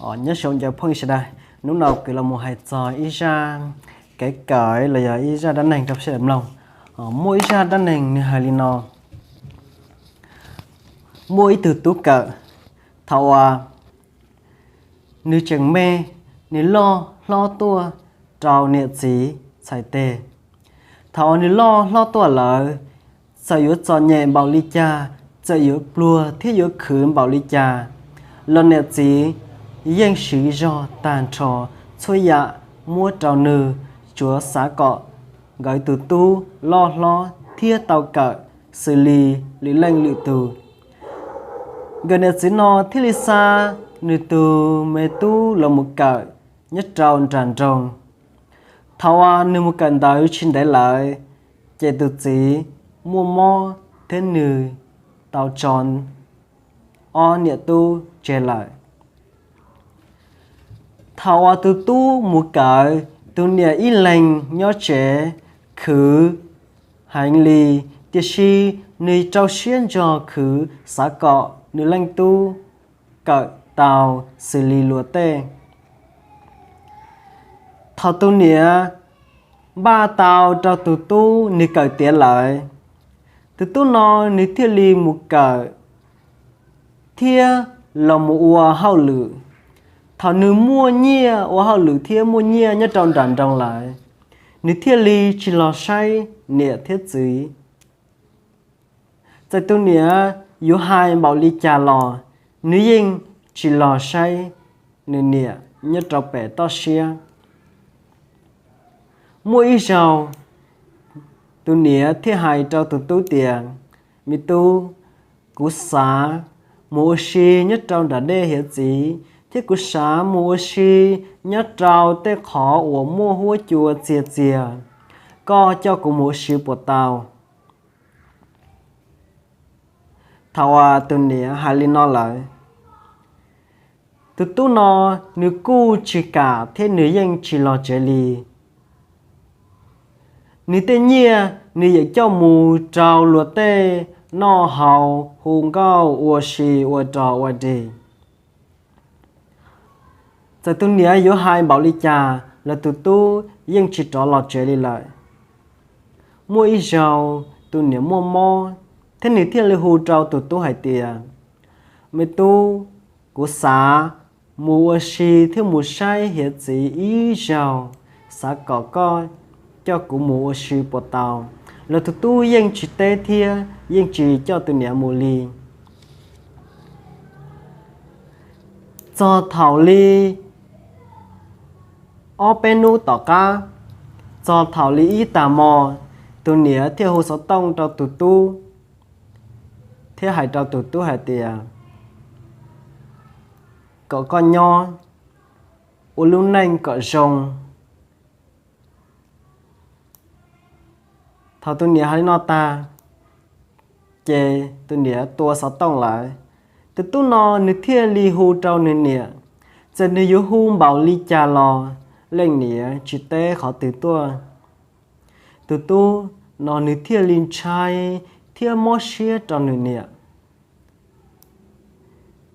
Nyob zoo cov phooj ywg sawv daws, hnub no kuv los mus hais txog ib zaj kev kawm los yog ib zaj dab neeg rau sawv daws mloog. Muaj ib zaj dab neeg nws hais li no: Muaj ib tug tub kawm, thaum uas nws tseem me, nws loj hlob tuaj rau niam txiv txhais tes. Thaum uas nws loj hlob tuaj lawm, txawm yuav txom nyem npaum li cas, txawm yuav pluag thiab yuav khwv npaum li cas, los niam txiv yeej siv zog tag nrho txhua yam muab rau nws, tsuav xav kom nkawd tus tub loj hlob thiab tau kawm xws li lwm leej lwm tus. Nkawd niam txiv no thiaj li xa nws tus me tub los mus kawm nyob rau nram nroog. Thaum uas nws mus kawm ntawv tsis ntev lawm, ces tus txiv muaj mob thiab nws tau tso ob niam tub tseg lawm. Thaum uas tus tub mus kawm, tus niam ib leeg nyob tsev khwv heev li, tiam sis nws rau siab ntso khwv xav kom nws leej tub kawm tau xws li luag tej. Thaum tus niam npaj tau rau tus tub nws kawm tiav lawm, tus tub no nws thiaj li mus kawm thiab los mus ua hauj lwm. Thaum nws muaj nyiaj ua hauj lwm thiab muaj nyiaj nyob rau nram nroog lawm, nws thiaj li tsis los saib niam thiab txiv. Txawm tus niam yuav hais npaum li cas los, nws yeej tsis los saib nws niam nyob rau pem toj siab. Muaj ib zaug, tus niam thiaj hais rau tus tub tias, Me tub, kuv xav mus ua si nyob rau nram dej hiav txwv, thiab kuv xav mus ua si nyob rau tej qhov uas muaj huab cua txias txias. Koj coj kuv mus ua si puas tau? Thaum uas tus niam hais li no lawm, tus tub no nws kuj tsis kam thiab nws yeej tsis los tsev li. Nws tej nyiaj nws yeem coj mus rau luag tej noj haus, hu nkauj, ua si ua rog ua dig. Txawm tus niam yuav hais npaum li cas los tus tub yeej tsis rov los tsev li lawm. Muaj ib zaug tus niam muaj mob, thiab nws thiaj li hu rau tus tub hais tias, Me tub, kuv xav mus ua si thiab mus saib hiav txwv ib zaug, xav kom koj coj kuv mus ua si puas tau? Los tus tub yeej tsis teb thiab yeej tsis coj tus niam mus li. Txog thaum li ob peb hnub tom qab, txog thaum li ib tag hmo, tus niam thiaj hu xov tooj rau tus tub, thiab hais rau tus tub hais tias, Kom koj nyob ua lub neej kom zoo. Thaum tus niam hais li no tag, ces tus niam tua xov tooj lawm. Tus tub no nws thiaj li hu rau nws niam, txawm nws yuav hu npaum li cas los leej niam tsis teb qhov twg tuaj. Tus tub no nws thiaj li ntshai thiab mob siab rau nws niam.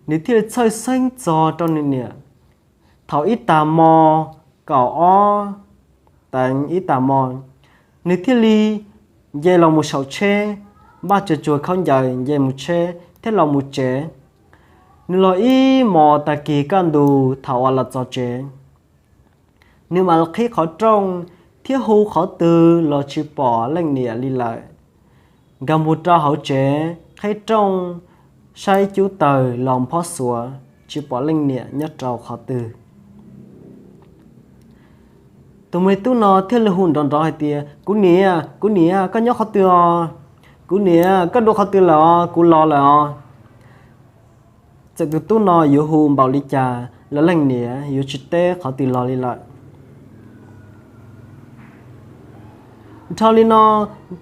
Nws thiaj li txhawj xeeb txog rau nws niam. Thaum ib tag hmo, kaum ob teev ib tag hmo, nws thiaj li nce los mus saum tsheb, npaj tsuag tsuag khaub ncaws nce mus tsheb thiab los mus tsev. Nws los ib hmos tag kis kaj ntug, thaum uas los txog tsev, nws mam los qhib qhov rooj thiab hu qhov twg los tsis pom leej niam li lawm. Nkag mus rau hauv tsev, qhib rooj, saib cub taws los phob xuav, tsis pom leej niam nyob rau qhov twg. Tus me tub no thiaj li hu nrov nrov hais tias, Kuv niam, kuv niam, koj nyob qhov twg os? Kuv niam, koj dua qhov twg lawm os? Kuv los lawm os. Txawm tus tub no yuav hu npaum li cas los leej niam yuav tsis teb qhov twg los li lawm. Dhau li no,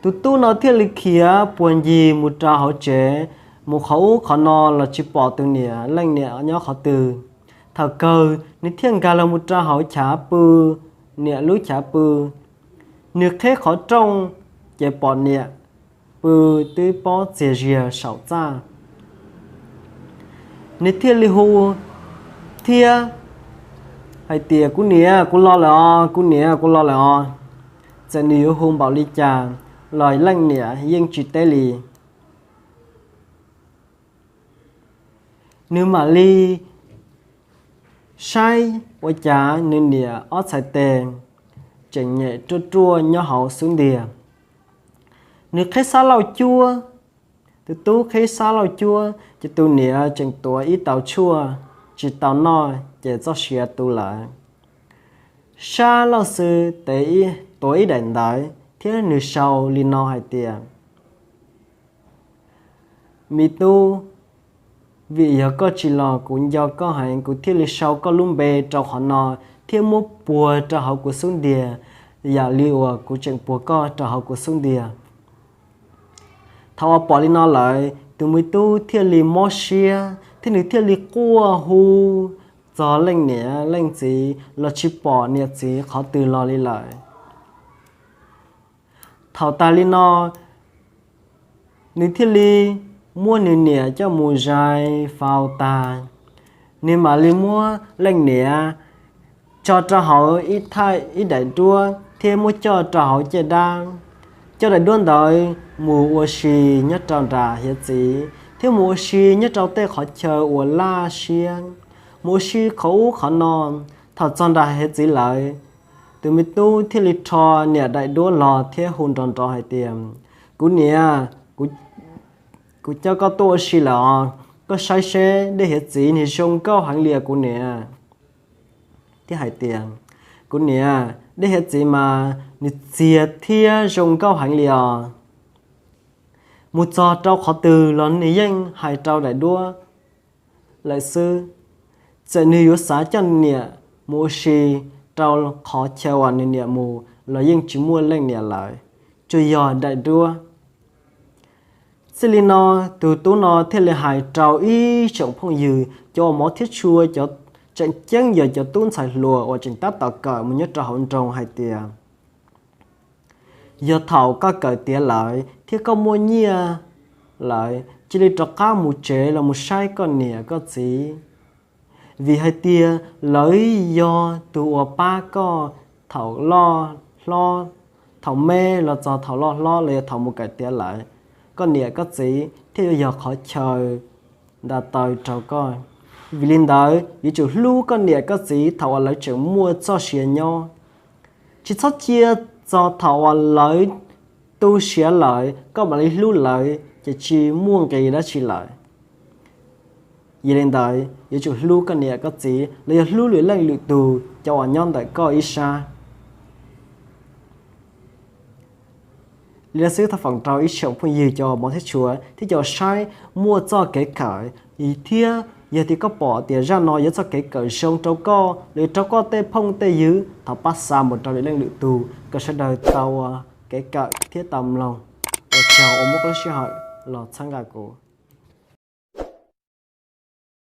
tus tub no thiaj li khiav puag ncig mus rau hauv tsev, mus qhov ub qhov no los tsis pom tus niam leej niam nyob qhov twg. Thaum kawg nws thiaj nkag los mus rau hauv chav pw, niam lub chav pw. Nws qhib qhov rooj, ces pom niam pw twb pob txias zias saum txaj. Nws thiaj li hu, thiab hais tias, Kuv niam, kuv los lawm os, kuv niam, kuv los lawm os. Txawm nws yuav hu npaum li cas los leej niam yeej tsis teb li. Nws mam li saib ua cas nws niam ob txhais tes tseem nyem ruaj ruaj nyob hauv xub ntiag. Nws qheb xab lauj cuab, tus tub qheb xab lauj cuab ces tus niam tseem tuav ib tauv tshuaj tsis tau noj ces txoj sia tu lawm. Sab lauj xwb tes tuav ib daim ntawv thiab nws sau li no hais tias, Me tub, vim yog koj tsis los kuv nco koj heev, kuv thiaj li sau koj lub npe rau qhov no thiab muab puag rau hauv kuv xub ntiag yam li uas kuv tseem puag koj rau hauv kuv xub ntiag. Thaum uas pom li no lawm, tus me tub thiaj li mob siab thiab nws thiaj li quaj hu txog leej niam leej txiv los tsis pom niam txiv qhov twg los li lawm. Thaum tas li no, nws thiaj li muab nws niam coj mus zais faus tas. Nws mam li muab leej niam tso rau hauv ib thaij ib daim duab thiab muab coj rau hauv caj dab. Coj daim duab ntawd mus ua si nyob rau nram hiav txwv thiab mus ua si nyob rau tej qhov chaw uas laj siab, mus ua si qhov ub qhov no. Thaum txog nram hiav txwv lawm, tus me tub thiaj li rho niam daim duab los thiab hu nrov nrov hais tias, Kuv niam, kuv coj koj tuaj ua si lawm os, koj saib seb dej hiav txwv nws zoo nkauj heev li os kuv niam. Thiab hais tias, Kuv niam, dej hiav txwv mas nws txias thiab zoo nkauj heev li os. Mus txog rau qhov twg los nws yeej hais rau daim duab lawm xwb. Txawm nws yuav xav coj niam mus ua si rau qhov chaw uas nws niam mus los yeej tsis muaj leej niam lawm, tsuas yog daim duab. Txij li no, tus tub no thiaj li hais rau ib tsoom phooj ywg cov uas mov thiab tshua, cov tseem ceeb yog cov tub ntxhais hluas uas tseem tab tom kawm mus nyob rau hauv nroog hais tias, Yog thaum koj kawm tiav lawm thiab koj muaj nyiaj lawm, cia li rov qab mus tsev los mus saib koj niam koj txiv, vim hais tias lawv yog tus uas pab koj thaum loj hlob, thaum me los txog thaum loj hlob los yog thaum mus kawm tiav lawm, koj niam koj txiv thiaj yuav yog qhov chaw nta taw rau koj. Vim li ntawd, yuav tsum hlub koj niam koj txiv thaum uas lawv tseem muaj txoj sia nyob. Tsis txhob cia txog thaum uas lawv tu siav lawm koj mam li hlub lawv ces tsis muaj nqis dab tsi lawm. Yog li ntawd, yuav tsum hlub koj niam koj txiv los yog hlub lwm leej lwm tus cov uas nyob ntawm koj ib sab. Li no xwb, thov foom rau ib tsoom phooj ywg cov mov thiab tshua thiab cov saib muaj txoj kev kawm, thiab yog tias koj pom tias zaj no yog txoj kev kawm zoo rau koj los yog rau koj tej phooj tej ywg, thov pab xa mus rau lwm leej lwm tus kom sawv daws tau ua kev kawm thiab tau mloog. Ua tsaug uas muab koj lub sij hawm los txhawb nqa kuv.